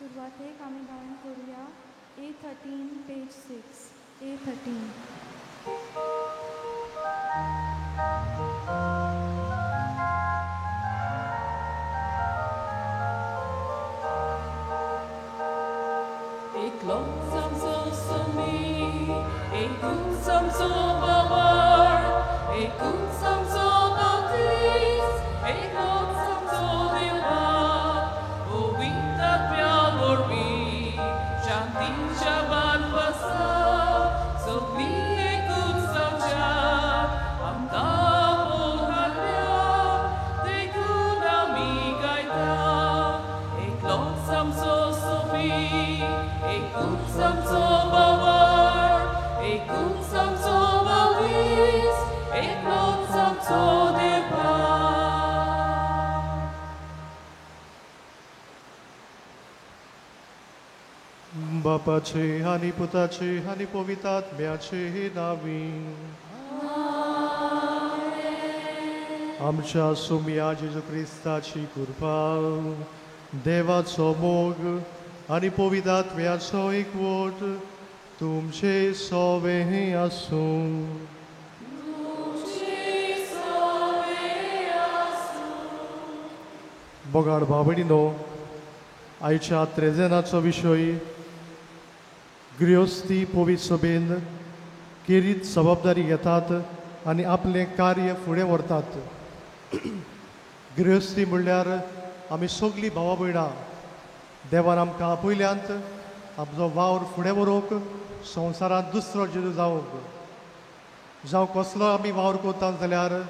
सुरवातेक आमी गायन करुया A13 page 6 A13. बापाचे आनी पुताचे आनी पवित्र आत्म्याचे नांवी आमच्या सुम्या जेजू क्रिस्ताची कृपा, देवाचो मोग आनी पवित्र आत्म्याचो एकवट तुमचे सवे आसूं. बोगाड भावणीनो, आयच्या त्रेजेनाचो विशय गृहस्थी पवित्र सभेन केरीत जबाबदारी घेतात आनी आपलें कार्य फुडें व्हरतात. गृहस्थी म्हणल्यार आमी सगळीं भावा भयणां देवान आमकां आपयल्यांत आमचो वावर फुडें व्हरूंक, संवसारांत दुसरो जेजू जावंक. जावं कसलो आमी वावर करतात जाल्यार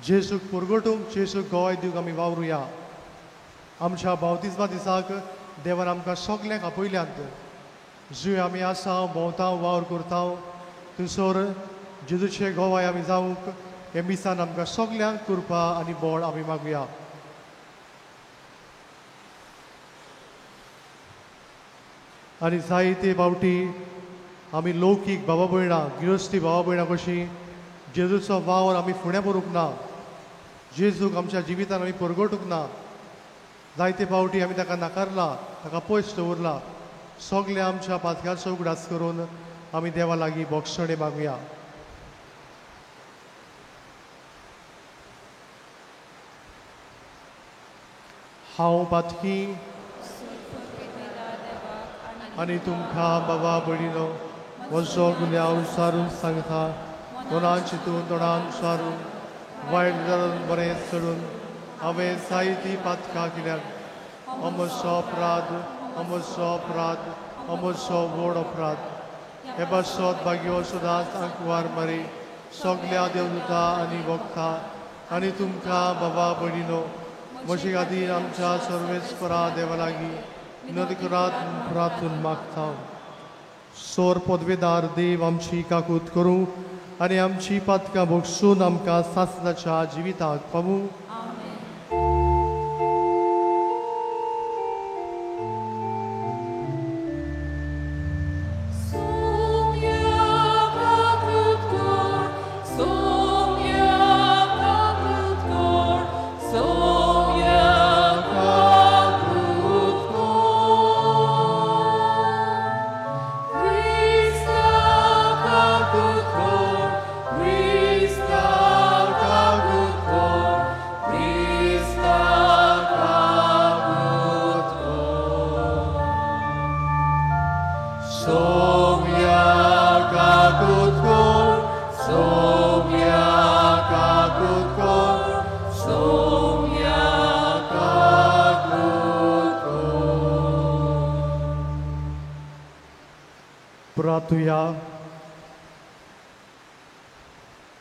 जेजूक पुरगटूंक, जेजूक गोवाय दिवंक आमी वावरुया. आमच्या बावतिज्मा दिसाक देवान आमकां सगल्यांक आपयल्यांत. जंय आमी आसा, भोंवता, वावर करता, थंयसर जेजूचे गोवाय आमी जावंक हे मिसान आमकां सगल्यांक कृपा आनी बळ आमी मागुया. आनी जायते फावटी आमी लौकीक बाबा भयणां, गिरस्ती बाबा भयणां कशीं जेजूचो वावर आमी फुडें व्हरूंक ना, जेजूक आमच्या जिवितान आमी परगटूंक ना. जायते फावटी आमी ताका नाकारला, ताका पयस दवरला. सगळ्या आमच्या पातकांचो उगडास करून आमी देवा लागीं बोगसणे मागुया. हांव पातकी आनी तुमकां बाबा भयणीनो म्हजो गुन्यांव सारून सांगता, तोंडान चिंतून, तोंडान सारून, वायट जावन बरें चडून हांवें जायतीं पातकां केल्यात. अमसो अपराध, अमसो अपराध, अमसो व्हड अपराध. हे पासत भाग्यो सदांच आंकवार मारी सगल्या देवदूता आनी भक्ता आनी तुमकां बाबा भयणीनो म्हजे खातीर आमच्या सर्वेस्परा देवा लागीं विनोद करात प्रार्थून मागता. सोर पदवेदार देव आमची काकूत करूं आनी आमची पातकां भोगसून आमकां सासणाच्या जिविताक पावूं.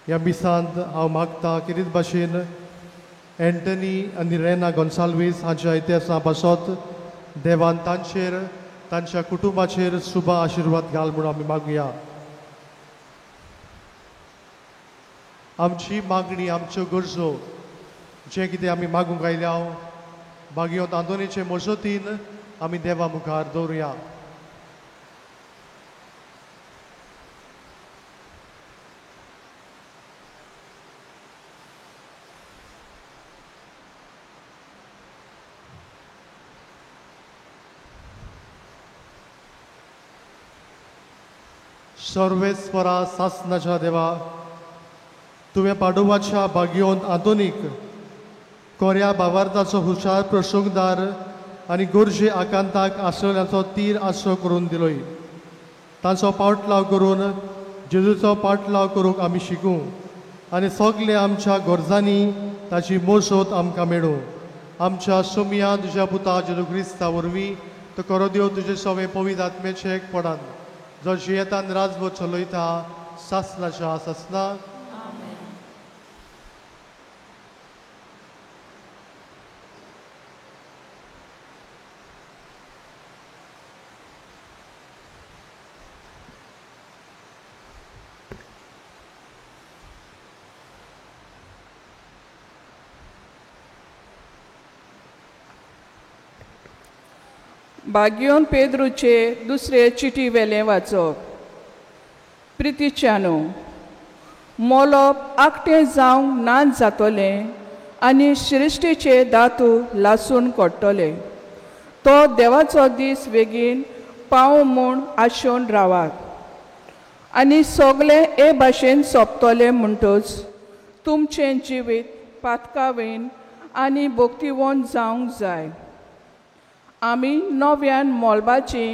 ह्या मिसांत हांव मागता किरीत भाशेन एंटनी आनी रेना गोन्साल्वीस हांच्या इतिहासा पासत देवान तांचेर, तांच्या कुटुंबाचेर सुबा आशिर्वाद घाल म्हणून आमी मागुया. आमची मागणी, आमच्यो गरजो जें कितें आमी मागूंक आयल्या बागियोत आंदोनीचे मजतीन आमी देवा मुखार दवरुया. सर्वेस्वरा सासनाच्या देवा, तुवें पाडोवाच्या भाग्योन आधुनीक कोऱ्या भावार्थाचो हुशार प्रसंगदार आनी गरजे आकांताक आसलेल्याचो तीर आसरो करून दिलोय. तांचो पाटलाव करून जेजूचो पाटलाव करूंक आमी शिकूं आनी सगळे आमच्या गरजांनी ताची मोसोत आमकां मेळूं. आमच्या सोमया तुज्या पुता जेजू क्रिस्ता वरवीं तो करो देव तुजे सवे पवित्र आत्म्याचें एकपणान जो जियेतान राजवट चलयता सासनाच्या सासना. बागियोन पेद्रूचे दुसरे चिटी वेलें वाचप. प्रितीच्यानो, मोलोप आकटें जावंक नाच जातलें आनी सृश्टीचे दातू लासून कोडटले. तो देवाचो दीस बेगीन पावो म्हूण आशोवन रावात आनी सगळें हे भाशेन सोंपतलें म्हणटच तुमचें जिवीत पातकावेन आनी भक्तिवंत जावंक जाय. आमी नव्यान मोलबाची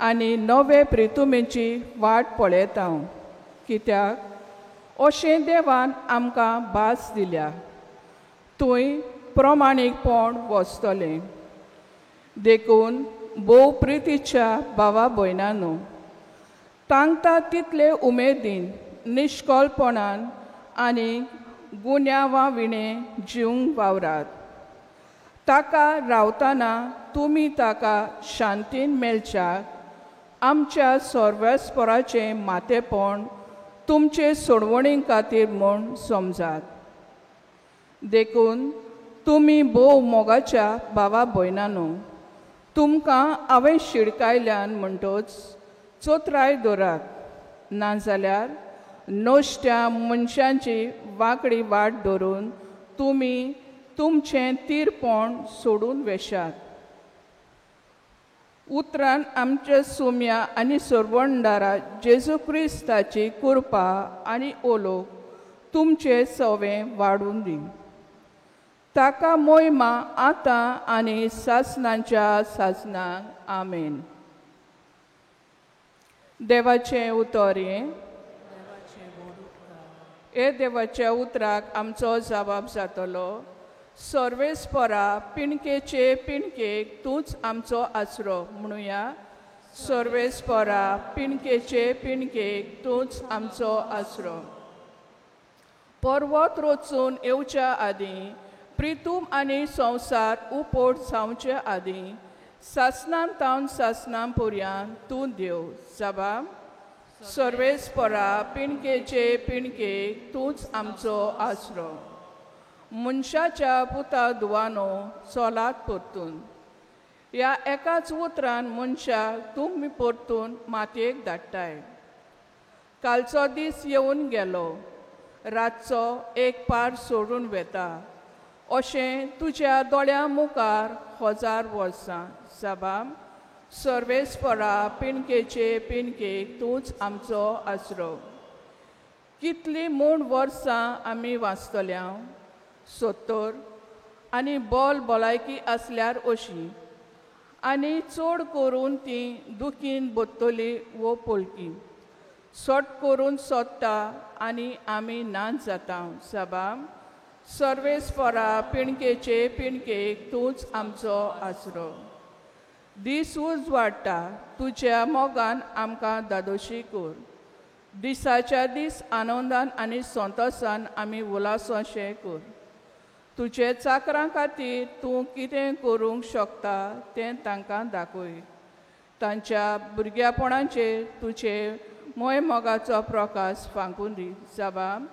आनी नवे प्रितुमेची वाट पळयता, कित्याक अशें देवान आमकां भास दिल्या थंय प्रमाणीकपण वचतलें. देखून भोव प्रितीच्या भावा भयणांनो, तांकां तितले उमेदीन निश्कलपणान आनी गुन्यांवा विणें जिवंक वावरात. ताका रावतना तुमी ताका शांतीन मेळच्याक आमच्या सर्वेस्पराचें मातेपण तुमचे सोडवणी खातीर म्हूण समजात. देखून तुमी भोव मोगाच्या भावा भयणांनो, तुमकां हांवें शिडकायल्यान म्हणटच चोत्राय दवरात, नाजाल्यार नश्ट्या मनशांची वांकडी वाट धरून तुमी तुमचें तीरपण सोडून वेशात. उतरान आमच्या सुम्या आनी सरवणदारा जेजू क्रिस्ताची कृपा आनी ओलोक तुमचे सवें वाडून दी. ताका मोहिमा आतां आनी सासनाच्या सासनाक. आमेन. देवाचें उतर हें. हे देवाच्या उतराक आमचो जबाब जातलो. सर्वेस्परा पिणकेचे पिणकेक तूंच आमचो आसरो म्हणुया. सर्वेस्परा पिणकेचे पिणकेक तूंच आमचो आसरो. पर्वत रचून येवच्या आदीं, प्रितूम आनी संवसार उपोट जावचे आदीं, सासनां तावन सासनां पर्यंत तूं देव. जबाब सर्वेस्परा पिणकेचे पिणकेक तूंच आमचो आसरो. मनशाच्या पुता दुवानो चलात परतून. ह्या एकाच उतरान मनशाक तुमी परतून मातयेक धाडटाय. कालचो दीस येवन गेलो, रातचो एक पार सोडून वेता अशें तुज्या दोळ्यां मुखार हजार वर्सां. जबाब सर्वेस्परा पिणकेचे पिणकेक तूंच आमचो आसरो. कितलीं म्हूण वर्सां आमी वाचतल्या? 70 आनी बोल भलायकी आसल्यार अशी, आनी चड करून ती दुखीन बत्तली वो पोलकी सट करून सोदता आनी आमी नाच जाता. जबाब सर्वेस्परा पिणकेचे पिणकेक तूंच आमचो आसरो. दीस उजवाडटा तुज्या मोगान आमकां दादोशी कर. दिसाच्या दीस आनंदान आनी संतोसान आमी उलासोशें कर. तुजे चाकरां खातीर तूं कितें करूंक शकता तें तांकां दाखय. तांच्या भुरग्यापणाचेर तुजे मोय मोगाचो प्रकाश फांकून दी. जबाब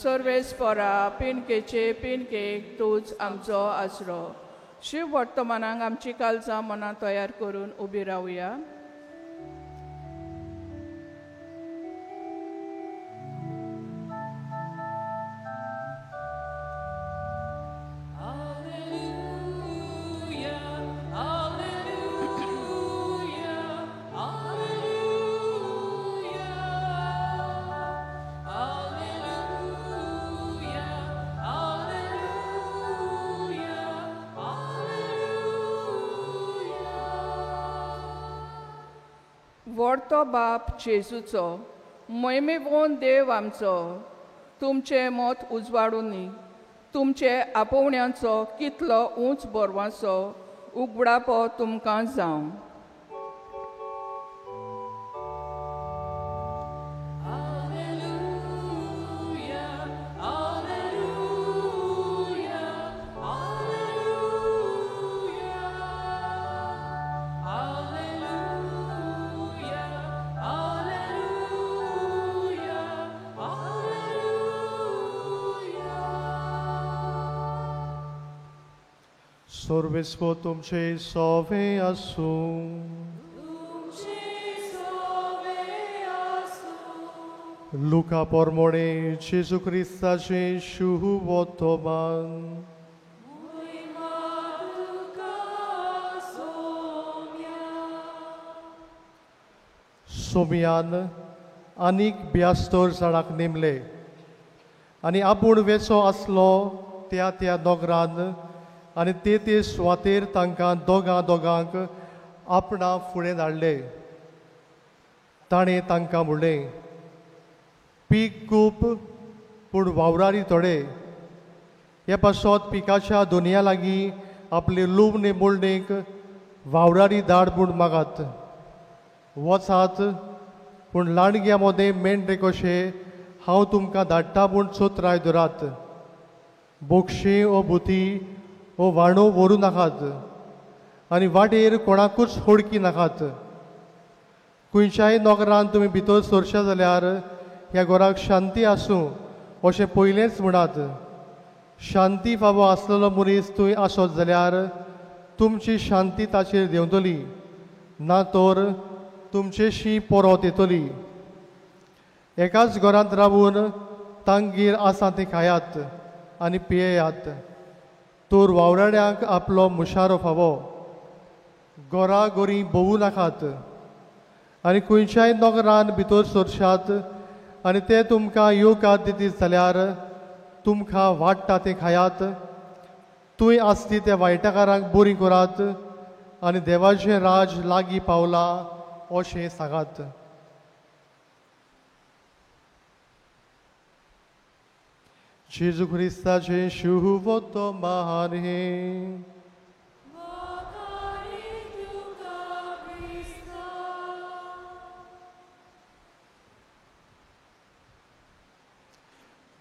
सर्वेस्परा पिणकेचे पिणकेक तूंच आमचो आसरो. शिव वर्तमानाक आमची कालजां मनां तयार करून उबी रावया. Alleluia, Alleluia, Alleluia. व्हडतो बाप जेजूचो मोहिमेवोन देव आमचो तुमचें मत उजवाडूनी तुमचे आपोवण्याचो कितलो उंच बरवाचो उगडापो तुमकां जावं. सर्वेस्पो तुमचे सोवे आसूं. लुका पोरमोणे जेजू क्रिस्ताचे शुभवर्तमान. सोमियान आनीक ब्यास्तर जाणांक नेमले आनी आपूण वेचो आसलो त्या त्या नगरान आनी ते ते सुवातेर तांकां दोगां दोगांक आपणा फुडें धाडले. ताणें तांकां म्हणलें, पीक खूब पूण वावरारी थोडे. हे पासत पिकाच्या दुनिया लागीं आपले लुवणे मोडणेक वावरारी धाड म्हूण मागात. वचात पूण लांडग्या मदें मेंढरे कशे हांव तुमकां धाडटा म्हूण चोत्राय धरात. बोक्षे ओ बुती ओ वाणो व्हरूं नाकात आनी वाटेर कोणाकूच होडकी नाकात. खंयच्याय नगरान तुमी भितर सरशा जाल्यार ह्या घराक शांती आसूं अशें पयलेंच म्हणात. शांती फावो आसलेलो मनीस थंय आसत जाल्यार तुमची शांती ताचेर देंवतली, ना तर तुमचेशी परत येतली. एकाच घरांत रावून तांगेर आसा तें खायात आनी पियेयात, तर वावराड्यांक आपलो मुशारो फावो. घरा गोरी भोवूं नाकात आनी खंयच्याय नगरान भितर सरशात आनी ते तुमकां येवकार दितीत जाल्यार तुमकां वाडटा तें खायात. थंय आसती त्या वायटकारांक बरी करात आनी देवाचें राज लागीं पावलां अशें सांगात. जेजू क्रिस्ताचें शुभवर्तमान हें.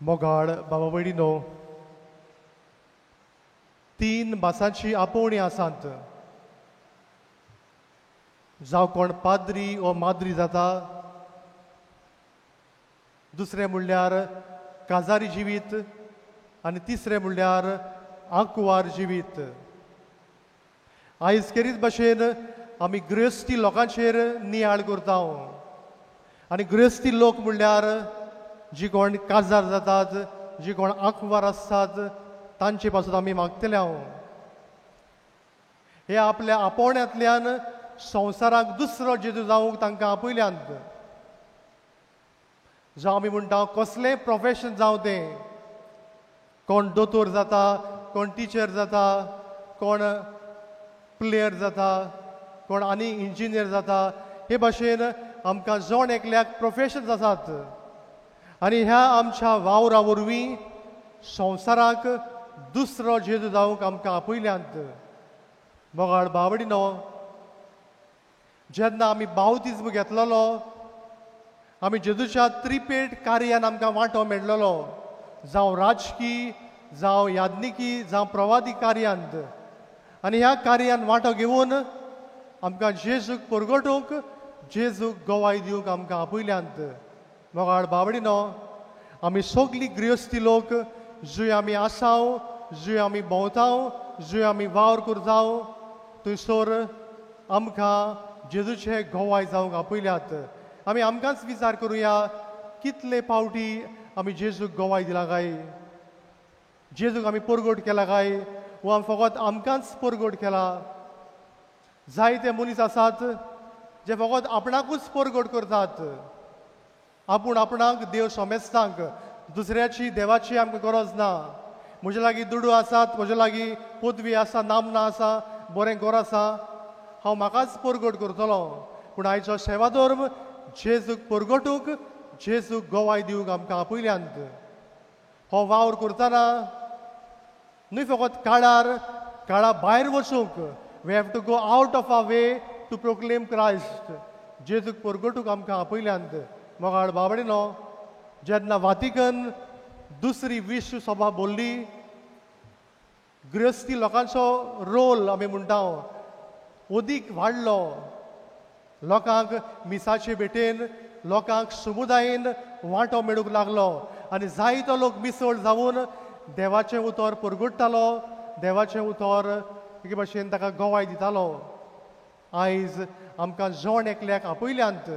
मोगाळ बाबा भयणीनो, तीन भासांची आपोवणी आसात. जावं कोण पाद्री ओ माद्री जाता, दुसरें म्हणल्यार काजारी जिवीत आनी तिसरें म्हणल्यार आंकवार जिवीत. आयज खेरीत भाशेन आमी गृहस्थी लोकांचेर नियाळ करता आनी गृहस्थी लोक म्हणल्यार जी कोण काजार जातात, जी कोण आंकवार आसतात तांचे पासून आमी मागतले. हांव हे आपल्या आपोवण्यांतल्यान संवसाराक दुसरो जेजू जावंक तांकां आपयल्यात. जावं आमी म्हणटा कसलें प्रोफेशन जावं तें, कोण दोतोर जाता, कोण टिचर जाता, कोण प्लेयर जाता, कोण आनी इंजिनियर जाता, हे भाशेन आमकां जण एकल्याक प्रोफेशन्स आसात आनी ह्या आमच्या वावरा वरवीं संवसाराक दुसरो जेजू जावंक आमकां आपयल्यात. मोगाळ बावडिनो, जेन्ना आमी बावतिज्म घेतलेलो आमी जेजूच्या त्रिपेट कार्यान आमकां वांटो मेळ्ळलो, जावं राजकी, जावं याज्ञिकी, जावं प्रवादी कार्यांत. आनी ह्या कार्यान वांटो घेवन आमकां जेजूक परगटूंक, जेजूक गवाय दिवंक आमकां आपयल्यात. मोगाळ बावडिनो, आमी सगळीं गृहस्थी लोक जंय आमी आसाव, जंय आमी भोंवताव, जंय आमी वावर करताव, थंयसर आमकां जेजूचे गवाय जावंक आपयल्यात. आमी आमकांच विचार करुया, कितले पावटी आमी जेजूक गवाय दिला काय, जेजूक आमी परगट केला काय, वो आमी फकत आमकांच परगट केला. जायते मनीस आसात जे फकत आपणाकूच परगट करतात, आपूण आपणाक देव समेस्तांक, दुसऱ्याची देवाची आमकां गरज ना. म्हजे लागीं दुडू आसात, म्हजे लागीं पदवी आसा, नामना आसा, बरें घर आसा, हांव म्हाकाच परगट करतलो. पूण आयचो सेवाधर्म जेजूक परगटूंक, जेजूक गोवाय दिवंक आमकां आपयल्यांत. हो वावर करतना न्हय फकत काळार काळा भायर वचूंक, we have to go out of our way to proclaim Christ. जेजूक परगटूंक आमकां आपयल्यांत. मोगाळ बाबडिनो, जेन्ना वातिकन दुसरी विश्व सभा बोल्ली, गृहस्थी लोकांचो रोल आमी म्हणटा अदीक वाडलो. लोकांक मिसाचे भेटेन, लोकांक समुदायेन वांटो मेळूंक लागलो आनी जायतो लोक मिसळ जावन देवाचें उतर परगट्टालो, देवाचें उतर एके भाशेन ताका गवाय दितालो. आयज आमकां जण एकल्याक आपयल्यांत.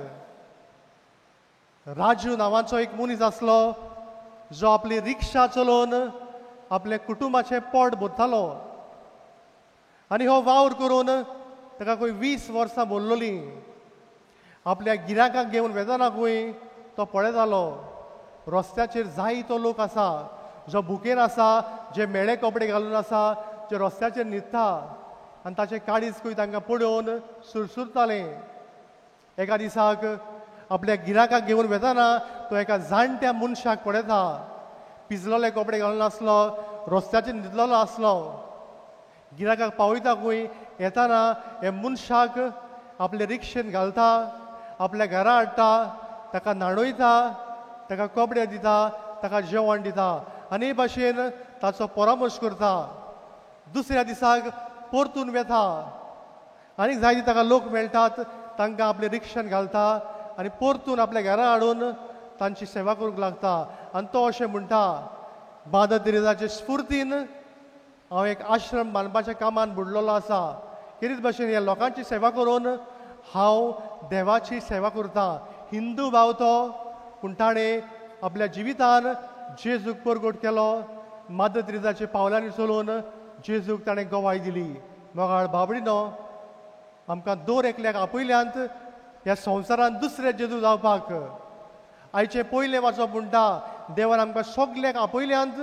राजू नांवाचो एक मनीस आसलो जो आपली रिक्षा चलोवन आपल्या कुटुंबाचें पोट भरतालो आनी हो वावर करून ताका खंय 20 वर्सां भरलोलीं. आपल्या गिरायकांक घेवन वेतनाकूय तो पळयतालो. रस्त्याचेर जायतो लोक आसा जो भुकेन आसा, जे म्हेळे कपडे घालून आसा, जे रस्त्याचेर न्हिदता आनी ताचें काळीजकूय तांकां पळोवन सुरसुरतालें. एका दिसाक आपल्या गिरायकाक घेवन वेतना तो एका जाणट्या मनशाक पळयता. पिजलोले कपडे घालून आसलो, रस्त्याचेर न्हिदलेलो आसलो. गिरायकाक पावयता खंय येताना हे मनशाक आपले रिक्षेन घालता, आपल्या घरा हाडटा, ताका न्हाणयता, ताका कपडे दिता, ताका जेवण दिता आनी हे भाशेन ताचो परामर्श करता. दुसऱ्या दिसाक परतून वेता आनी जायते ताका लोक मेळटात, तांकां आपले रिक्षेन घालता आनी परतून आपल्या घरा हाडून तांची सेवा करूंक लागता. आनी तो अशें म्हणटा, मादर तेरेजाचे स्फुर्तीन हांव एक आश्रम बांदपाच्या कामान बुडलेलो आसा. खेरीत भाशेन ह्या लोकांची सेवा करून हांव देवाची सेवा करता. हिंदू भाव तो, पूण ताणें आपल्या जिवितान जेजूक परगट केलो. मादर तेरेजाच्या पावलांनी चलोवन जेजूक ताणें गवाय दिली. मोगाळ बाबडिनो, आमकां दर एकल्याक आपयल्यांत ह्या संवसारांत दुसरे जेजू जावपाक. आयचें पयलें वाचप म्हणटा, देवान आमकां सगल्यांक आपयल्यांत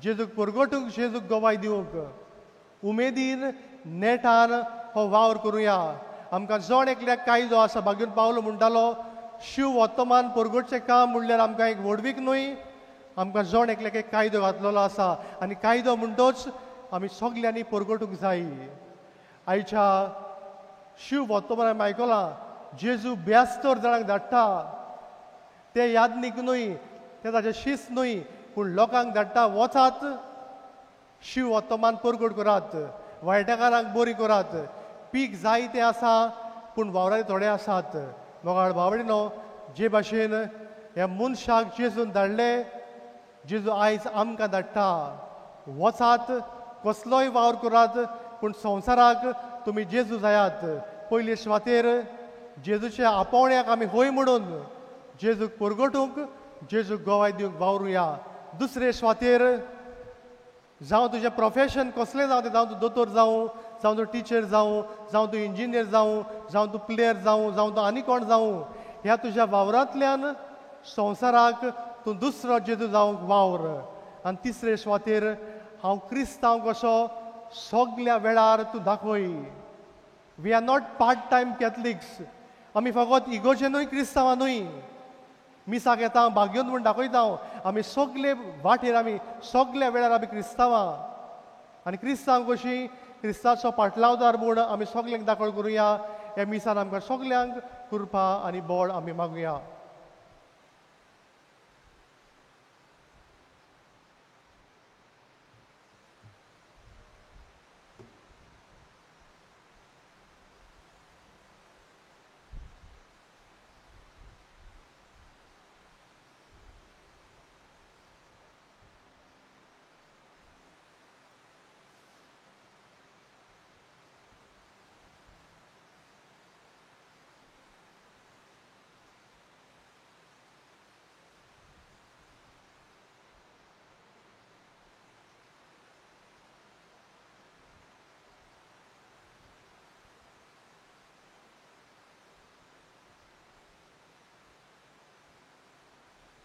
जेजूक परगटूंक, जेजूक गवाय दिवंक. उमेदीन नेटान हो वावर करुया. आमकां जण एकल्याक कायदो आसा. बागेवन पावलो म्हणटालो, शिव वर्तमान परगटचें काम म्हणल्यार आमकां एक व्हडवीक न्हय, आमकां जण एकल्याक एक कायदो घातलेलो आसा आनी कायदो म्हणटोच आमी सगल्यांनी परगटूंक जाय. आयच्या शिव वर्तमान आमी आयकलां, जेजू 72 जाणांक धाडटा. ते यादनीक न्हय, ते ताचे शिस्त न्हय, पूण लोकांक धाडटा, वचात शिव वर्तमान परगट करात, वायटकारांक बरी करात. पीक जायतें आसा पूण वावरारी थोडे आसात. मोगाळ बाबडिनो, जे भाशेन ह्या मनशाक जेजून धाडले, जेजू आयज आमकां धाडटा, वचात कसलोय वावर करात पूण संवसाराक तुमी जेजू जायात. पयले सुवातेर जेजूच्या आपोवण्याक आमी होय म्हणून जेजूक परगटूंक, जेजूक गवाय दिवंक वावरुया. दुसरे सुवातेर जावं तुजें प्रोफेशन कसलें जावं तें, जावं तूं दोतोर जावं, जावं तूं टिचर जावं, जावं तूं इंजिनियर जावं, जावं तूं प्लेयर जावं, जावं तूं आनी कोण जावं, ह्या तुज्या वावरांतल्यान संवसाराक तूं दुसरो जेजू जावंक वावर. आनी तिसरे सुवातेर हांव क्रिस्तांव कसो सगल्या वेळार तूं दाखय. We are not part time Catholics. आमी फकत इगोर्जे न्हय क्रिस्तांवां न्हय, मिसाक येता भाग्योन म्हूण दाखयता. आमी सगले वाटेर, आमी सगल्या वेळार आमी क्रिस्तांवां आनी क्रिस्तांव कशी क्रिस्ताचो पाटलावदार म्हूण आमी सगल्यांक दाखल करुया. ह्या मिसान आमकां सगल्यांक कृपा आनी बळ आमी मागुया.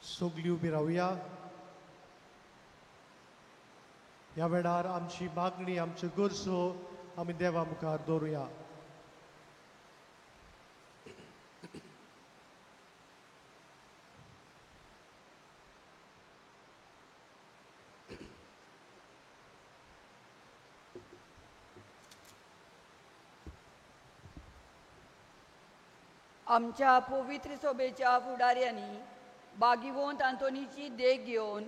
सगळीं उबी रावया. ह्या वेळार आमची मागणी, आमच्यो गरजो आमी देवा मुखार दवरुया. आमच्या पवित्र सोबेच्या फुडाऱ्यांनी बागिवंत आंतोनीची देख घेवन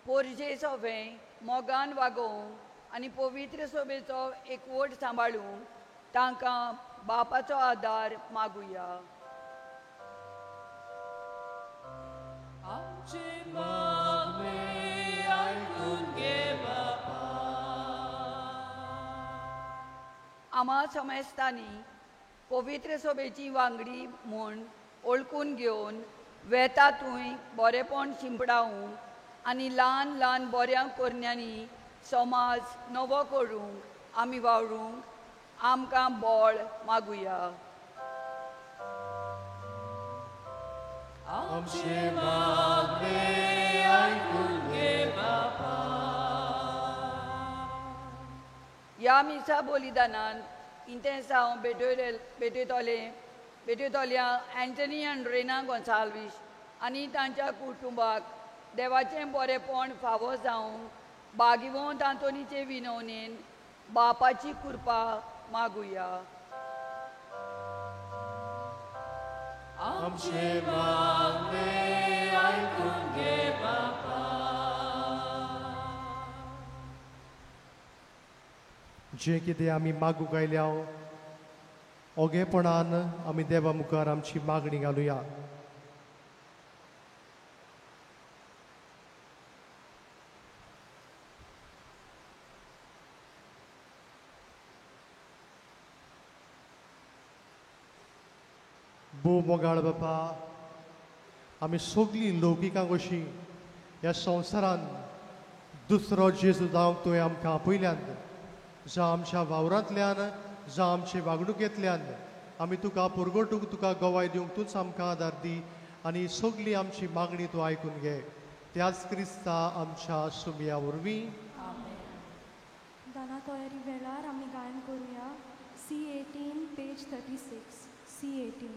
पोरजे सोबे मोगान वागोवंक आनी पवित्र सोबेचो एकवट सांबाळूंक तांकां बापाचो आदार मागुया. आमचे मागणे आयकून घे बापा. आम्हा समेस्तांनी पवित्र सोबेची वांगडी म्हूण ओळखून घेवन वेता थंय बरेपण शिंपडावंक आनी ल्हान ल्हान बऱ्या करण्यांनी समाज नवो करूंक आमी वावरूंक आमकां बळ मागुया. आमचे मागणे आयकून घे बापा. ह्या मिसा बलिदानान इंतेसांव भेटयतले भेटयतल्या अँटनी आनी रेना गोन्साल्वीस आनी तांच्या कुटुंबाक देवाचें बरेपण फावो जावंक बागिवंत आंतोनीचे विनवणेन बापाची कृपा मागुया. आमचे मागणे आयकून घे बापा. जें कितें आमी मागूंक आयल्या ओगेपणान आमी देवा मुखार आमची मागणी घालुया. भोव मोगाळ बापा, आमी सगळीं लौकिकां कशीं ह्या संवसारान दुसरो जेजू जावंक तुवें आमकां आपयल्यान, जावं आमच्या वावरांतल्यान, जावं आमचे वागणुकेंतल्यान आमी तुका पुरगोटूंक, तुका गवाय दिवंक तूंच आमकां आदार दी आनी सगळी आमची मागणी तूं आयकून घे. त्याच क्रिस्ता आमच्या सुमया वरवीं. दाना तयारी वेळार आमी गायन करुया. C18 page 36. C18.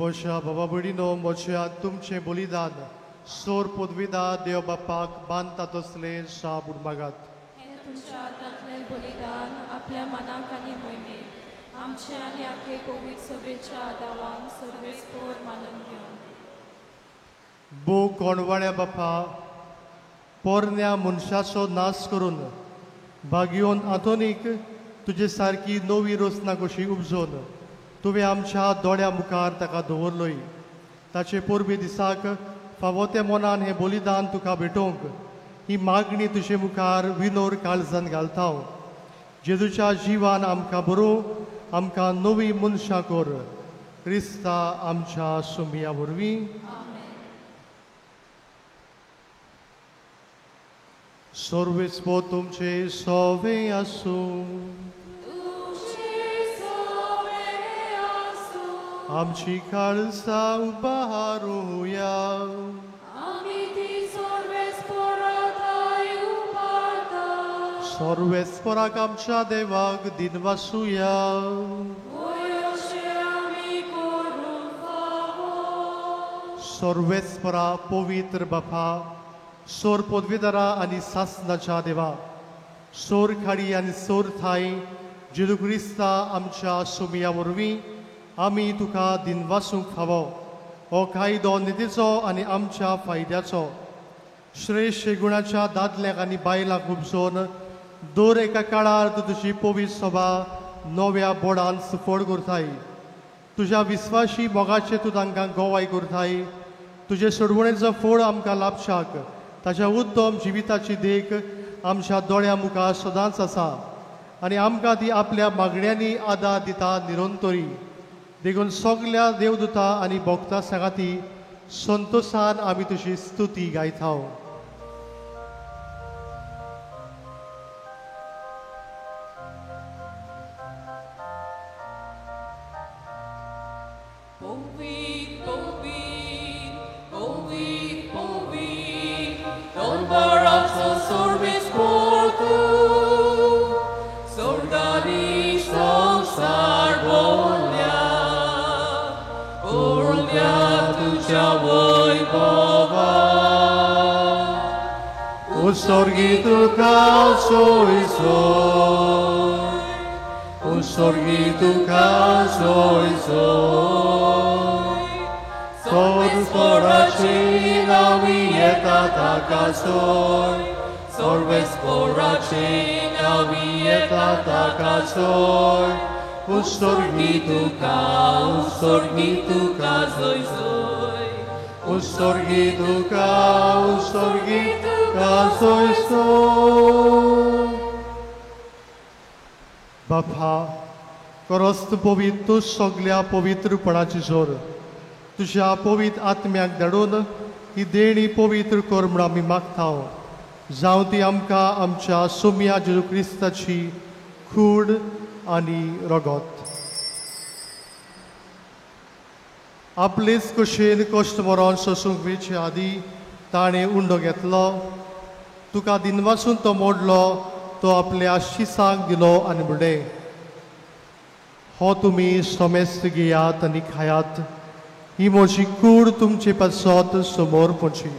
म्हज्या बाबा भयणीनो, म्हज्या तुमचें बलिदान सोर पदवीदा देव बापाक बांदता तसलें शाप उडमागात. हें तुमच्या हातांतलें बलिदान आपल्या मनाक आनी मोहिमेक आमचे आनी आखे कोवीड सभेच्या आदावान सर्वेस्पोर मानून घेवन. भोव कोणवाळ्या बापा, पोरण्या मनशाचो नाश करून भागयोन आंतोनीक तुजे सारकी नवी रचना कशी उपजोवन तुवें आमच्या दोळ्या मुखार ताका दवरलोय. ताचे परबे दिसाक फावो त्या मनान हें बलिदान तुका भेटोवंक ही मागणी तुजे मुखार विनोर काळजान घालता हांव. जेजूच्या जिवान आमकां बरोवं, आमकां नवी मनशां कर. क्रिस्ता आमच्या सुमया वरवीं. सर्वेस्पो तुमचे सोवे आसूं. आमची काळसा उबारुया. सर्वेस्पराक आमच्या देवाक दिनवासुया. सर्वेस्परा पवित्र बापा, सोर पदवीधरा आनी सासनाच्या देवा, सोर खाडी आनी सोर थाय जेजू क्रिस्ता आमच्या सुमया वरवीं आमी तुका दिनवासूंक फावो. हो कायदो नितीचो आनी आमच्या फायद्याचो. श्रेश्ठ गुणाच्या दादल्यांक आनी बायलांक उपजोवन दर एका काळार तूं तुजी पवित्र सभा नव्या बोडान सुफळ करताय. तुज्या विस्वाशी मोगाचें तूं तांकां गोवाय करताय. तुजे सोडवणेचो फळ आमकां लाभशाक ताच्या उत्तम जिविताची देख आमच्या दोळ्या मुखार सदांच आसा आनी आमकां ती आपल्या मागण्यांनी आदार दिता निरंतरी. देखून सगल्या देवदूता आनी भक्ता सांगाती संतोशान आमी तुजी स्तुती गायता. Usorgi tuka soy soy, usorgi tuka soy soy, sorves poracina vieta taka soy, sorves poracina vieta taka soy, usorgi tuka soy soy, usorgi tuka soy soy. बापा, करस्त पवित्र सगल्या पवित्रपणाची जोर तुज्या पवित्र आत्म्याक धाडून ही देणी पवित्र कर म्हूण आमी मागता. जावं ती आमकां आमच्या सोम्या जेजू क्रिस्ताची कूड आनी रगत. आपलेच कशेन कश्ट मरण सोसूंक वेचे आदी ताणें उंडो घेतलो, तुका दिनवासून तो मोडलो, तो आपल्या शिसांक दिलो आनी म्हणलें, हो तुमी समेस्त घेयात आनी खायात, ही म्हजी कूड तुमचे पासत समोर पोची.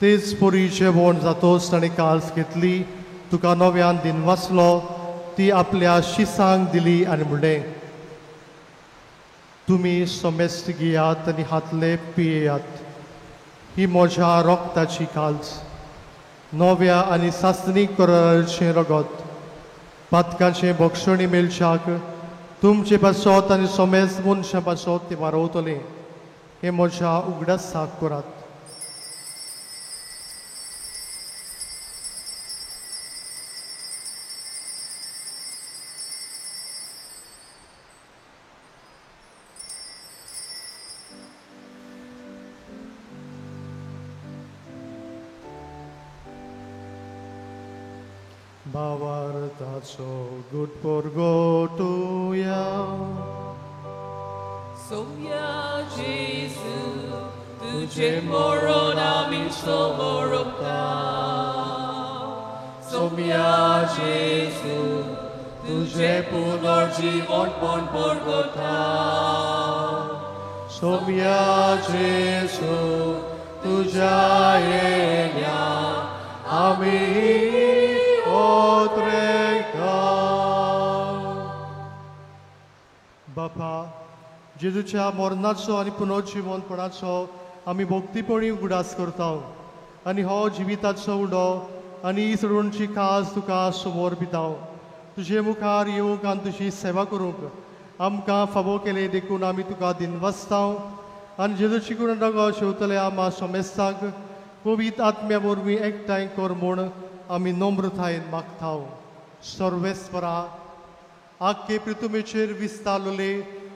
तेच परी जेवण जातोच ताणें काल्स घेतली, तुका नव्यान दिनवासलो, ती आपल्या शिसांक दिली आनी म्हणलें, तुमी समेस्त घेयात आनी हातले पियेयात, ही म्हज्या रोगताची काल्स, नव्या आनी सासणीक कराराचें रगत, पातकाचें बक्षणी मेळच्याक तुमचे पासत आनी समेस्त मनशां पासत तें वारवतलें. हें म्हज्या उगडासाक करात. भावार्थाचो गुड परगटुया. सोम्या जेजू तुझे मरण आमी समोरता. सोम्या जेजू तुझे पुनर्जीवन पण परगटा. सोम्या जेजू तुझ्या येण्या आमी बापा, जेजूच्या मरणाचो आनी पुनर्जिवनपणाचो आमी भक्तीपणी उगडास करता आनी हो जिविताचो उडो आनी ही सोडवणची खास तुका समोर दिता. तुजे मुखार येवंक आनी तुजी सेवा करूंक आमकां फावो केले देखून आमी तुका दिनवासताव आनी जेजूची गुण रगो शेवतले आमा सोमेस्ताक पवित्र आत्म्या वरवीं एकठांय कर म्हूण आमी नम्रतायेन मागताव. सर्वेस्परा आख्खे पृथ्वीचेर विस्तारलेले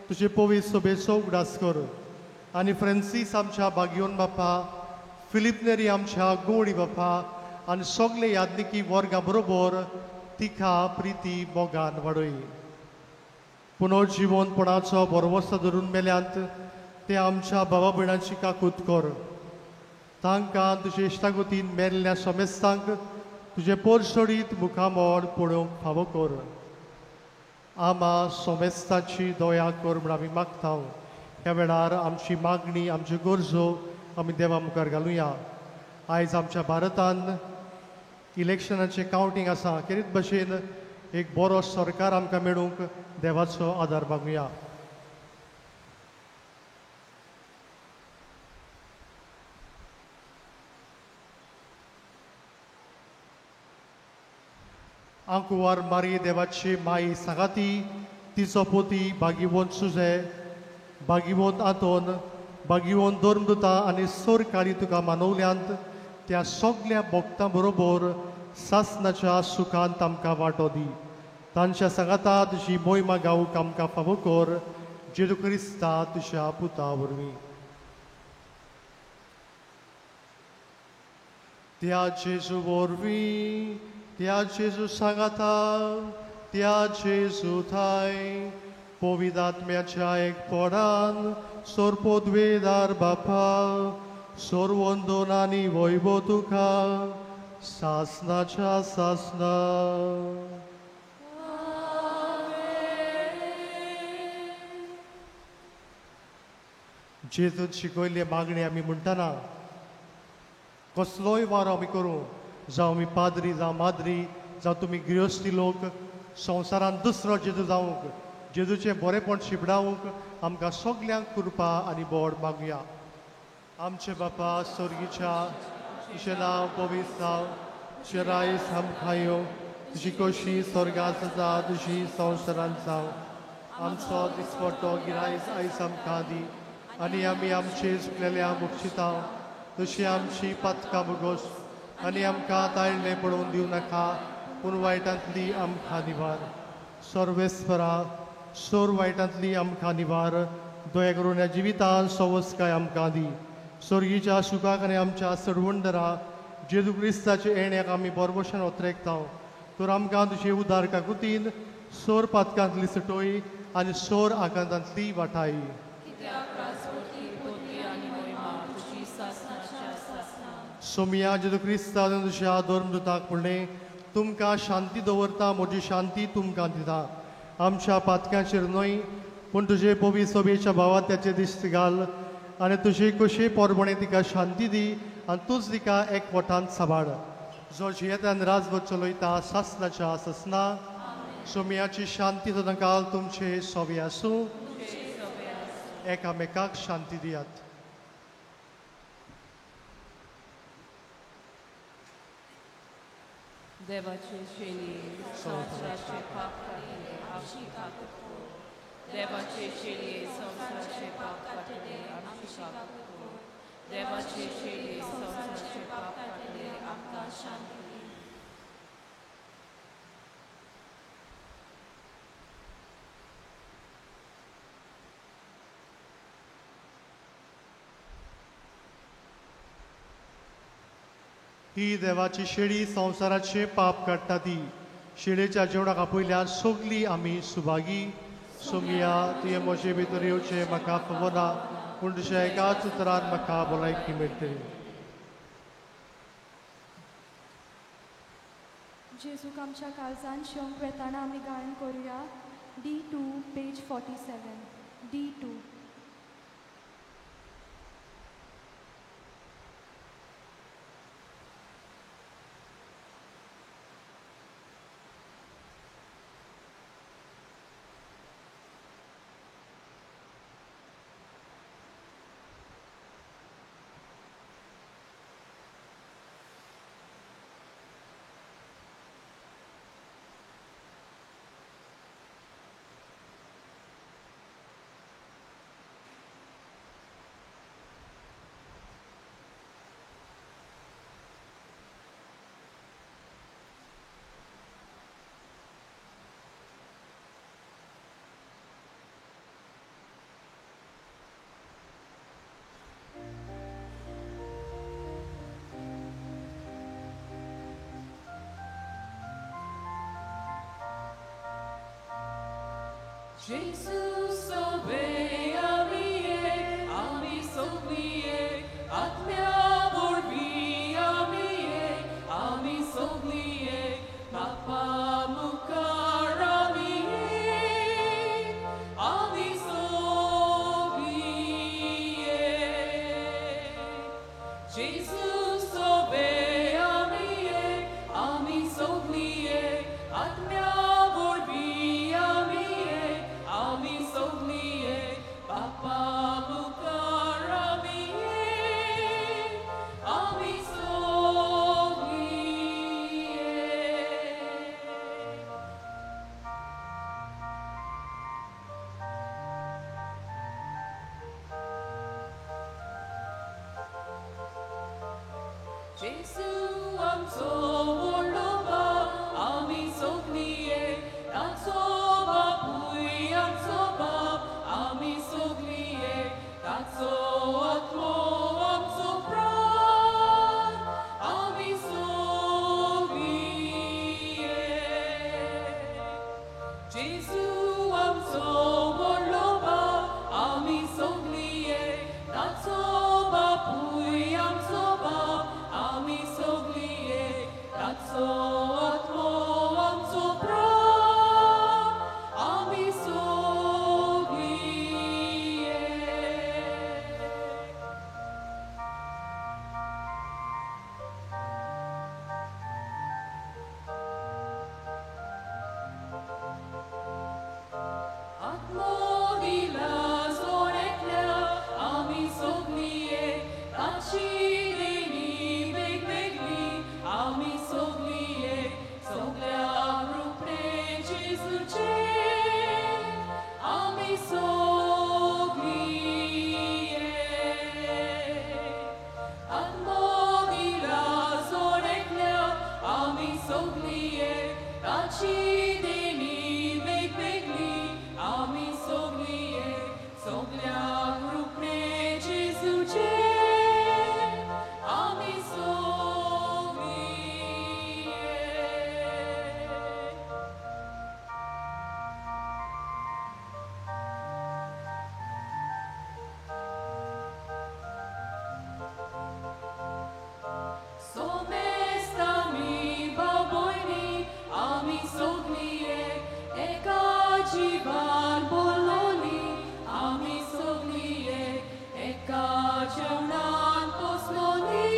तुजे पवित्र सभेचो उगडास कर आनी फ्रांसीस आमच्या भाग्योन बापा, फिलीप नेरी आमच्या गोडी बापा आनी सगळे यादनिकी वर्गा बरोबर तिखा प्रिती मोगान वाडय. पुनर्जिवनपणाचो भरवंसो धरून मेल्यांत ते आमच्या बाबा भयणांची काकूत कर. तांकां तुजे इश्टागतीन मेल्ल्या समेस्तांक तुजें पोरसोडीत मुखामळ पळोवंक फावो कर. आमा सोमेस्ताची दया कर म्हूण आमी मागता. ह्या वेळार आमची मागणी, आमच्यो गरजो आमी देवा मुखार घालुया. आयज आमच्या भारतान इलेक्शनाचें कावंटींग आसा. खेरीत भशेन एक बरो सरकार आमकां मेळूंक देवाचो आदार मागुया. आंकुवार मारी देवाची माई सांगाती, तिचो पोती भागीवंत सुजे, भागीवंत आंतोन, भागीवंत धर्मदुता आनी सरकारी तुका मानवल्यांत त्या सगल्या भक्तां बरोबर सासनाच्या सुखांत आमकां वांटो दी. तांच्या सांगाता तुजी मोहिमा गावूंक आमकां फावो कर, जेजू क्रिस्ता तुज्या पुता वरवीं. त्या जेजू वरवीं, त्या जेजू सांगाता, त्या जेजू थाय पवित्र आत्म्याच्या एकपणान सोरपोदवेदार बापा सोरवंदन आनी वैभव तुका सासनाच्या सासना. जेजून शिकयल्ले मागणी आमी म्हणटना कसलोय वारो आमी करूं, जावं आमी पाद्री, जावं माद्री, जावं तुमी गृहस्थी लोक, संवसारांत दुसरो जेजू जावंक, जेजूचें बरेंपण शिपडावंक आमकां सगल्यांक कृपा आनी बोड मागुया. आमचे बापा स्वर्गीच्या, तुजें नांव पवित्र जावं, तुजें रायस आमकां येवं, तुजी खोशी स्वर्गांत जाता तुजी संवसारांत जावं. आमचो दिसपट्टो गिरायस आयज आमकां दी आनी आमी आमचे चुकलेल्या मुक्षिता तशी आमची पातकां भोगोस आनी आमकां ताळणें पडोवन दिवं नाका, पूण वायटांतली आमकां निवार. सर्वेस्परा सोर वायटांतली आमकां निवार, दया करून ह्या जिवितान सवस्काय आमकां दी. स्वर्गीच्या सुखाक आनी आमच्या सरवंडरा जेजू क्रिस्ताचे येण्याक आमी बरबशान ओतरेकता. तर आमकां तुजे उदार काकुतीन सोर पातकांतली सुटोय आनी सोर आकांतांतली वाटाय. सोमिया जेजू क्रिस्ता तुज्या धर्मदूताक म्हणलें, तुमकां शांती दवरता, म्हजी शांती तुमकां दिता. आमच्या पातकांचेर न्हय पूण तुजे पवित्र सभेच्या भावात्याचे दिश्ट घाल आनी तुजे कशी पोरबणे तिका शांती दी आनी तूंच तिका एकवटान सांबाळ, जो जियेतान राजवट चलयता सासनाच्या सासना. सोमियाची शांती सदांकाल तुमचे सोबे आसूं. एकामेकाक शांती दियात. देवाचे शेली संवसाराचे पाप काडटले आमची काकूत कर. देवाचे शेली संवसाराचे पाप काडटले आमची काकूत कर. देवाचे शेली संवसाराचे पाप काडटले आमकां शांती दी. ही देवाची शेळी संवसाराचे पाप काडटा ती शेळेच्या जेवणाक आपयल्यान सगली आमी सुभागी. सोमिया तुवें म्हजे भितर येवचें म्हाका खबर ना, पूण तुज्या एकाच उतरान म्हाका भलायकी मेळटली. जेजूक आमच्या काळजान शेवंक वेताना आमी गायन करुया. D2 page 47 D2. जेजू सोबे आमी एक, आमी सगळीं एक, आत्म्या वरवीं आमी एक, आमी सगळीं एक, बापा मुखार आमी एक, आमी सगळीं एक. जेजू सोबे आमी एक, आमी सगळीं एक, आत्म्या वरवीं आमी एक, आमी सगळीं एक, बापा मुखार आमी एक, आमी सगळीं एक. जेजू आमचो व्हडलो बाप, आमी सगळीं एक, ताचो बापूय आमचो बाप, आमी सगळीं एक, ताचो आत्मो आमचो प्राण, आमी सगळीं एक. जेजू आमचो व्हडलो बाप, आमी सगळीं एक, ताचो बापूय आमचो बाप, आमी सगळीं एक, ताचो आत्मो आमचो प्राण, आमी सगळीं एक. आत्मो दिला जोड एकल्या, आमी सगळीं एक, ताची देणी वेगवेगळी, आमी सगळीं एक, सगळ्या रुपणे जेजूचें, आमी सगळीं एक. आत्मो दिला जोड एकल्या, आमी सगळीं एक, ताची देणी वेगवेगळी, आमी सगळीं एक, सगळ्या रुपणे जेजूचें, आमी सगळीं एक. सोमेस्त आमी भाव भयणी, आमी सगळीं एक, एका जिवान बोलोली, आमी सगळीं एक, एका जेवणान पोसलोली,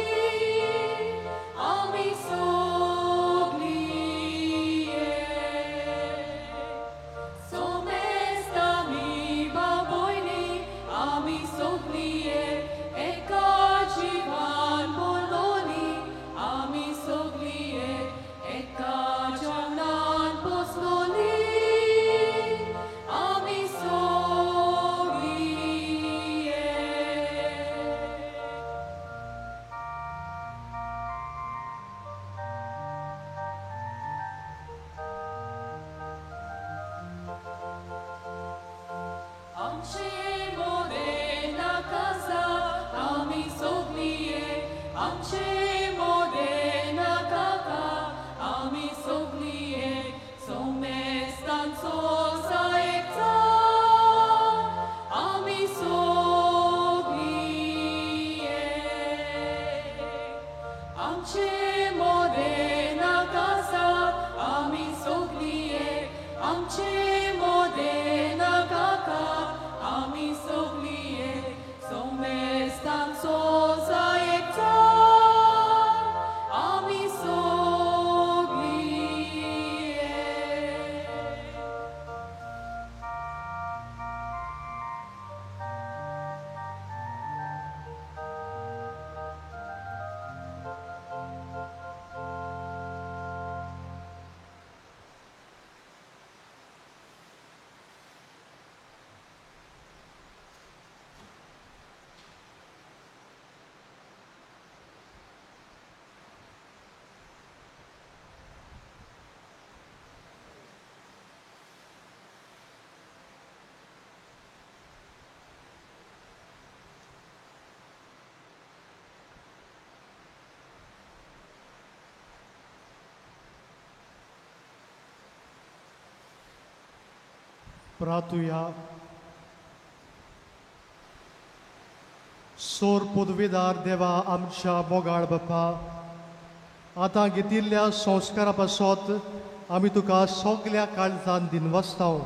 आमी सगळीं एक. सोमेस्त आमी भाव भयणी, आमी सगळीं एक, एका जिवान बोलोली, आमी सगळीं एक, एका जेवणान पोसलोली, आमी सगळीं एक. आमचे मोदें नाकासा, आमी सगळीं एक, आमचे मोदें नाकाका, आमी सगळीं एक, सोमेस्तांचो सायबचार, आमी सगळीं एक. आमचे मोदें नाकासा, आमी सगळीं एक, आमचे मोदें नाकाका, आमी सगळीं एक, सोमेस्तांचो सायबचार, आमी सगळीं एक. प्रार्थुया. सोर पदवीदार देवा आमच्या मोगाळ बापा, आतां घेतिल्ल्या संस्कारा पासत आमी तुका सगल्या काळजान दिनवासताव.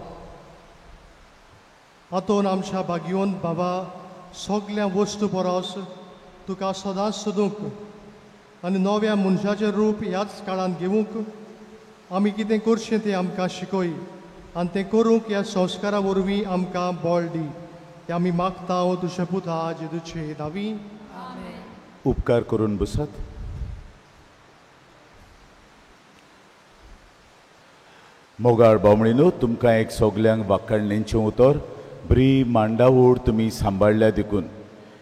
आतून आमच्या भाग्योन बाबा सगल्या वस्तू परस तुका सदांच सोदूंक आनी नव्या मनशाचें रूप ह्याच काळांत घेवंक आमी कितें करचें तें आमकां शिकय आनी तें करूंक ह्या संस्कारा वरवीं आमकां बळ दी. हें आमी मागता तुज्या पुता जेजूचे नांवी. उपकार करून बसात. मोगाळ बावणीनो, तुमकां एक सगल्यांक वाखाणणेचें उतर. बरी मांडावळ तुमी सांबाळ्ळ्या देखून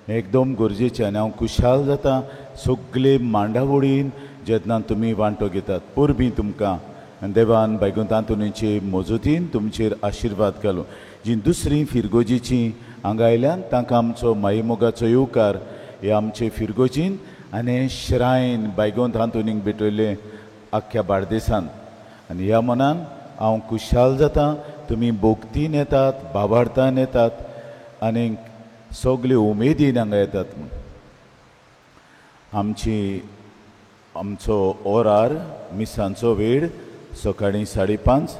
एकदम गरजेचें आनी हांव खुशाल जाता सगळे मांडावळीन जेन्ना तुमी वांटो घेतात. परबीं तुमकां आनी देवान बायगुंत आंतोनीचे मजतीन तुमचेर आशिर्वाद घालूं. जी दुसरी फिरगोजीची हांगा आयल्यान तांकां आमचो मायेमोगाचो येवकार हे आमचे फिरगोजीन आनी श्रायन बायगोंत आंतोनीक भेटयलें आख्ख्या बार्देसान. आनी ह्या मनान हांव खुशाल जाता तुमी भोगतीन येतात, बाबार्थान येतात आनी सगळे उमेदीन हांगा येतात. म्हूण आमची आमचो ओरार मिसांचो वेळ सकाळीं 5:30,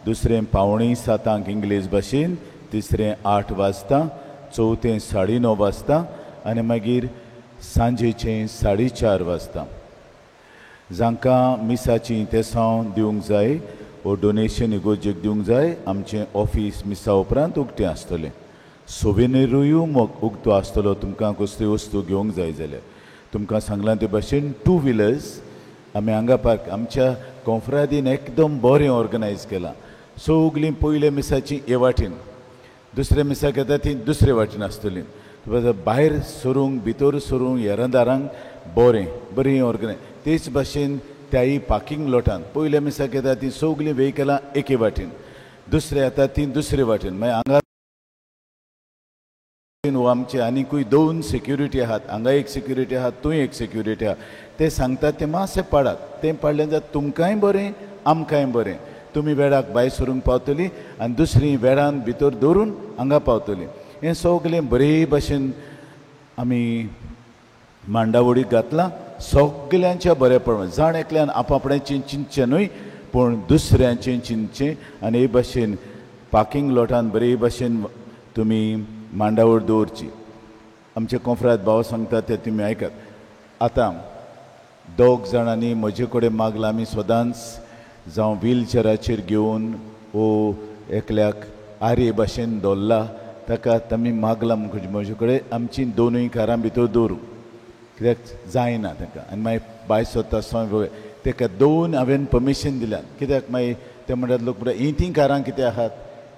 दुसरें 6:45 इंग्लीश भाशेन, तिसरें 8 वाजता, चवथें 9:30 वाजता आनी मागीर सांजेचें 4:30 वाजता. जांकां मिसाचीं तेसांव दिवंक जाय वो डोनेशन इगोर्जेक दिवंक जाय, आमचें ऑफीस मिसा उपरांत उक्तें आसतलें. सोवेनिरूय उक्तो आसतलो तुमकां कसली वस्तू घेवंक जाय जाल्यार. तुमकां सांगलां ते भाशेन टू व्हिलर्स आमी हांगा पार्क आमच्या कोंफ्रादीन एकदम बरें ऑर्गनायज केलां. सगलीं पयल्या मिसाची हे वाटेन, दुसऱ्या मिसाक येता ती दुसरे वाटेन आसतली. भायर सरूंक भितर सरूंक येरादारांक बरें बरें ऑर्गनायज. तेच भाशेन त्याय पार्किंग लॉटान पयल्या मिसाक येता ती सगलीं व्हेकलां एके वाटेन, दुसरे येता ती दुसरे वाटेन. मागीर हांगा आमचे आनीकूय 2 सेक्युरिटी आहात, हांगा एक सेक्युरिटी आहात, थंय एक सेक्युरिटी आहा. ते सांगतात ते मातशें पाडात, तें पाडलें जाल्यार तुमकांय बरें आमकांय बरें. तुमी वेळाक भायर सरूंक पावतली आनी दुसरी वेळान भितर दवरून हांगा पावतली. हें सगलें बरे भाशेन आमी मांडावळीक घातलां सगल्यांच्या बऱ्या प्रमाण. जाण एकल्यान आपापणाचें चिंतचें न्हय पूण दुसऱ्यांचें चिंतचें. आनी हे भाशेन पार्किंग लॉटान बरे भाशेन तुमी मांडावळ दवरची. आमचे कोंफ्राद भाव सांगता ते तुमी आयकात. आतां 2 जाणांनी म्हजे कडेन मागलां, आमी सदांच जावं व्हीलचेराचेर घेवन वो एकल्याक आरे भाशेन दवरला, ताका तामी मागलां म्हजे कडेन आमची 2 कारां भितर दवरूं, कित्याक जायना ताका. आनी मागीर भायर सोदता आसतना ताका 2 हांवें परमिशन दिल्यान, कित्याक मागीर ते म्हणटात लोक म्हणटा हीं 3 कारां कितें आहात,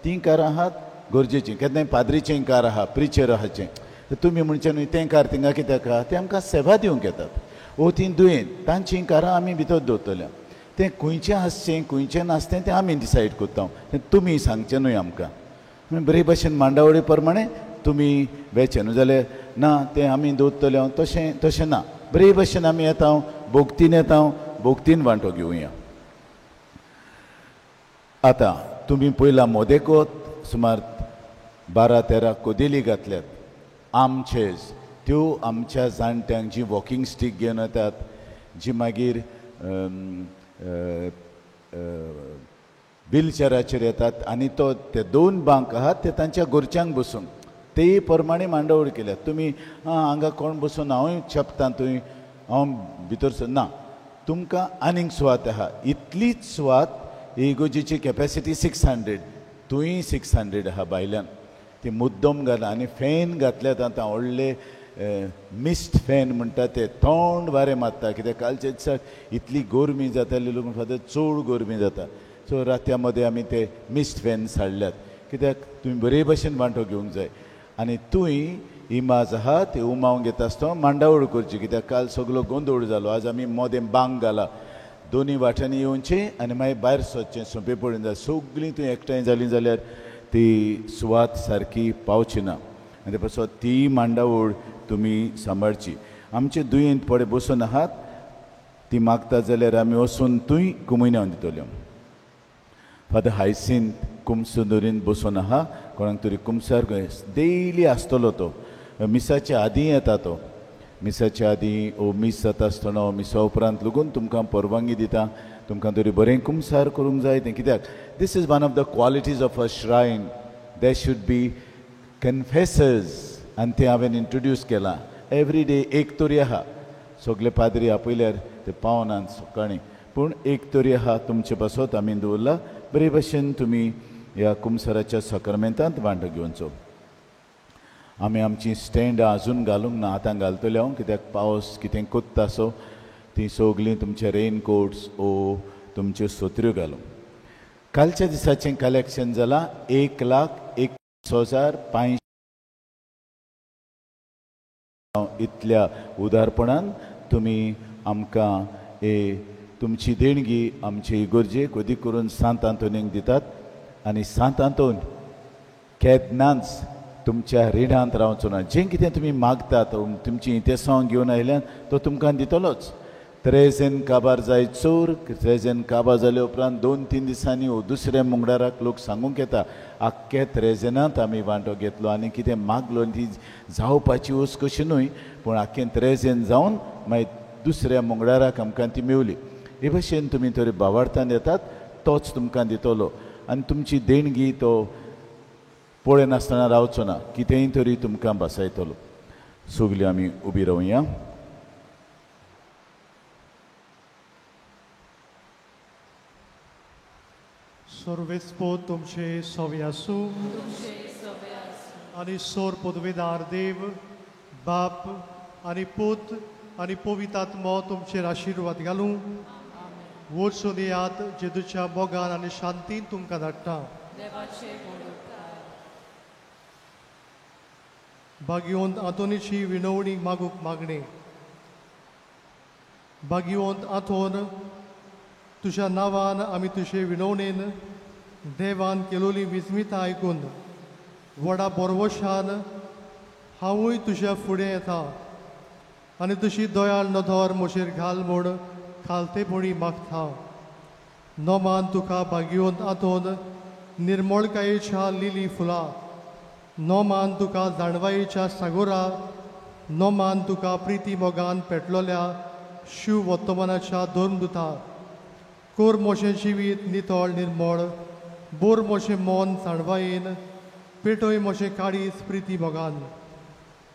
3 कारां आहात गरजेचीं. केन्नाय पाद्रीचें कार आहा, प्रिचर आहाचें, तर तुमी म्हणचें न्हय तें कार थिंगा कित्याक आहा, तें आमकां सेवा दिवंक येतात. वो तीं दुयेंत तांचीं कारां आमी भितर दवरतले. तें खंयचें आसचें खंयचें नासचें तें आमी डिसायड करता, तें तुमी सांगचें न्हय आमकां. बरे भाशेन मांडावळी प्रमाणे तुमी वेचें न्हू जाल्यार ना तें आमी दवरतले हांव तशें तशें ना. बरे भाशेन आमी येता, भोगतीन येता, भोगतीन वांटो घेवया. आतां तुमी पयला मोदेकोत सुमार 12-13 कोदेली घातल्यात आमचेच. त्यो आमच्या जाणट्यांक जी वॉकिंग स्टीक घेवन येतात, जी मागीर व्हीलचेराचेर येतात आनी तो ते 2 बांक आहात ते तांच्या घरच्यांक बसूंक तेय प्रमाणे मांडावळ केल्या. तुमी हांगा कोण बसून हांवूय चेपता थंय हांव भितर सर ना, तुमकां आनीक सुवात आहा. इतलीच सुवात इगोजीची कॅपेसिटी 600, थंय 600 आहा भायल्यान. ती मुद्दम घातला आनी फॅन घातल्यात आतां व्हडले मिस्ट फॅन म्हणटा ते थंड वारें मारता, कित्याक कालच्या दिसाक इतली गरमी जाताली लोक फादर चड गरमी जाता. सो रातया मदें आमी ते मिस्ट फॅन हाडल्यात, कित्याक तुमी बरे भाशेन वांटो घेवंक जाय. आनी तूंय इमाज आहा ती उमावंक घेता आसतना मांडावळ करची, कित्याक काल सगलो गोंदळ जालो. आज आमी मोदें बांग घाला, दोनूय वाट्यांनी येवचें आनी मागीर भायर सरचें सोंपें पडून जाय. सगळीं थंय एकठांय जालीं जाल्यार ती सुवात सारकी पावची ना. आनी ते पासत ती मांडावळ तुमी सांबाळची. आमचे दुयेंत पडे बसून आहात ती मागता जाल्यार आमी वचून थंय कुमयनांव दितल्यो. फादर हायसिंत कुमसुंदरीन बसून आहा, कोणाक तरी कुमसार डेली आसतलो तो, मिसाच्या आदीं येता तो, मिसाच्या आदीं ओ मीस जाता आसतना मिसा उपरांत लागून तुमकां परवानगी दिता, तुमकां तरी बरें कुमसार करूंक जाय तें. कित्याक this is one of the qualities of a shrine, there should be confessors. आनी तें हांवें इंट्रोड्यूस केलां, एवरी डे एक तरी आहा, सगळे पाद्री आपयल्यार ते पावनात सकाळीं, पूण एक तरी आहा तुमचे पासत आमी दवरला. बरे भशेन तुमी ह्या कुमसाराच्या साक्रमेंतांत वांटो घेवचो. आमी आमची स्टँडां आजून घालूंक ना, आतां घालतले हांव, कित्याक पावस कितें कोत्ता सो तीं सगळीं तुमचे रेनकोट्स ओ तुमच्यो सोत्र्यो घालूंक. कालच्या दिसाचें कलेक्शन जालां 1,01,500. इतल्या उदारपणान तुमी आमकां ए तुमची देणगी आमचे इगर्जेक अदीक करून सांत आंतोनीक दितात. आनी सांत आंतोन केन्नाच तुमच्या रिणांत रावचो ना. जें कितें तुमी मागतात, तुमची इंतेसांव घेवन आयल्यान तो तुमकां दितलोच. त्रेजेन काबार जाय चोर, त्रेजेन काबार जाले उपरांत 2-3 दिसांनी ओ दुसऱ्या मुंगडाराक लोक सांगूंक येता आख्खे त्रेजेनांत आमी वांटो घेतलो आनी कितें मागलो, ती जावपाची वस्त कशी न्हय, पूण आख्खें त्रेजेन जावन मागीर दुसऱ्या मुंगडाराक आमकां ती मेवली. हे भशेन तुमी तरी बावार्थान येतात तोच तुमकां दितलो आनी तुमची देणगी तो पळयनासतना रावचो ना, कितेंय तरी तुमकां बसायतलो. सगळीं आमी उबी रावया. सर्वेस्पो तुमचे सवे आसूं आनी सोर पदवेदार देव बाप आनी पूत आनी पवित्र आत्मो तुमचेर आशिर्वाद घालूं. वचून येयात, जेजूच्या मोगान आनी शांतीन तुमकां धाडटा. भाग्यवंत आंतोनीची विनवणी मागूंक मागणें. भाग्यवंत आंतोन, तुज्या नांवान आमी तुजे विनवणेन देवान केलोली विस्मिता आयकून व्हडा बोरवशान हांवूय तुज्या फुडें येता आनी तुजी दयाळ नदर म्हजेर घाल म्हूण खालतेपणी मागता. नोमान तुका भाग्यवंत आंतोन निर्मळकायेच्या लिली फुलां, नोमान तुका जाणवायेच्या सागोरा, नोमान तुका प्रिती मोगान पेटलोल्या शिव वर्तमानाच्या धर्मदुता. कोर म्हजें जिवीत नितळ निर्मळ, बोर म्हजें मन जाणवायेन, पेटय म्हजें काळीज प्रिती मोगान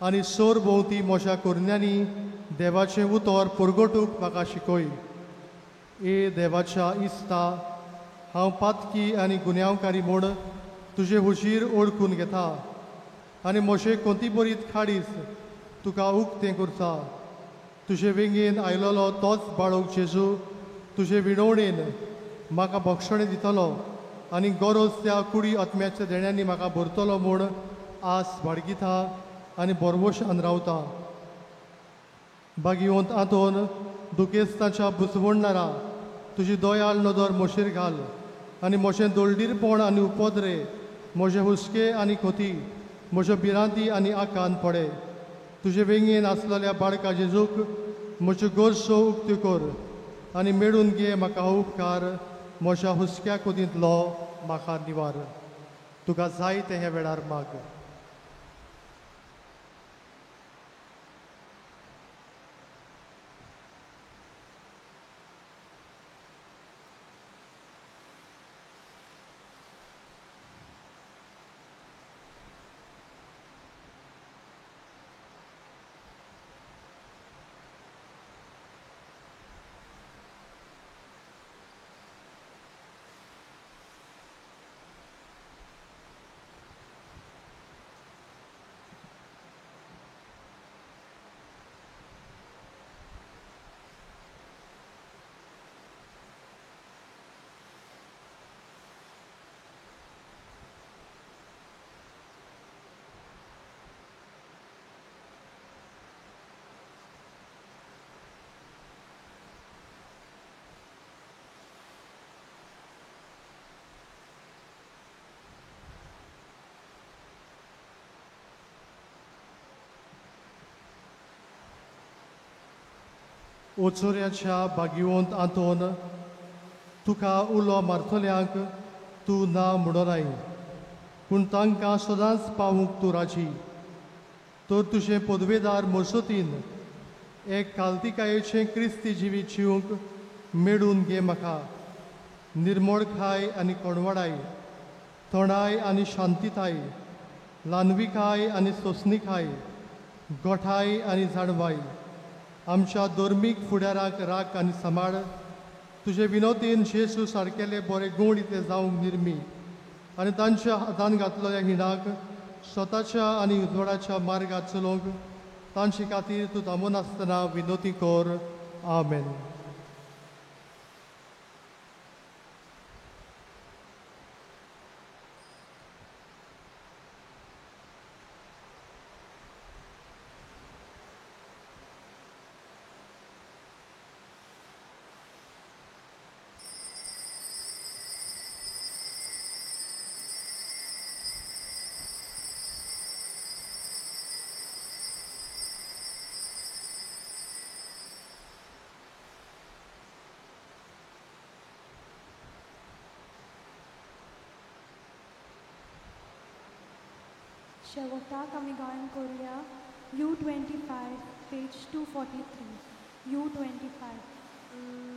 आनी सोर भोंवती म्हज्या कोरण्यांनी देवाचें उतर परगटूंक म्हाका शिकय. ए देवाच्या इस्ता, हांव पातकी आनी गुन्यांवकारी म्हूण तुजे हुशीर ओळखून घेता आनी म्हजें कोंतीबरीत काळीज तुका उक्तें करता. तुजे वेंगेन आयलोलो तोच बाळक जेजू तुजे विणवणेन म्हाका बक्षणें दितलो आनी गरज त्या कुडी आत्म्याच्या देण्यांनी म्हाका भरतलो म्हूण आस बाळगिता आनी बोरवशान रावता. भाग्यवंत आंतोन, दुखेस्ताच्या बुसवणणारा, तुजी दयाळ नदर म्हजेर घाल आनी म्हजें दोळडीरपण आनी उपद्रे, म्हजे हुस्के आनी खोती, म्हज्यो भिरांती आनी आकांत पडे. तुजे वेंगेन आसलेल्या बाळका जेजूक म्हज्यो गरजो उक्त्यो कर आनी मेळून घे म्हाका उपकार, म्हज्या हुस्क्या कोतींतलो म्हाका निवार. तुका जाय तें ह्या वेळार माग. ओचोऱ्याच्या भाग्यवंत आंतोन, तुका उलो मारतल्यांक तूं ना म्हणोनाय, पूण तांकां सदांच पावूंक तूं राजी. तर तुजें पदवेदार मसतीन एक कालतिकायेचें क्रिस्ती जिवीत जिवंक मेळून घे म्हाका. निर्मोळखाय आनी कोणवाडाय, थोंडाय आनी शांतिताय, ल्हानविकाय आनी सोंसणिकाय, गोठाय आनी जाणवाय, आमच्या धर्मीक फुडाराक राख आनी सांबाळ. तुजे विनोदीन जेजू सारकेले बरे गूण इतले जावंक निर्मी आनी तांच्या हातान घातलेल्या हिणाक स्वताच्या आनी उजवाडाच्या मार्गार चलोवंक तांचे खातीर तूं थांबनासतना विनोती कर. आमेन. शेवटाक आमी गायन करुया U 25 page 243 U 25.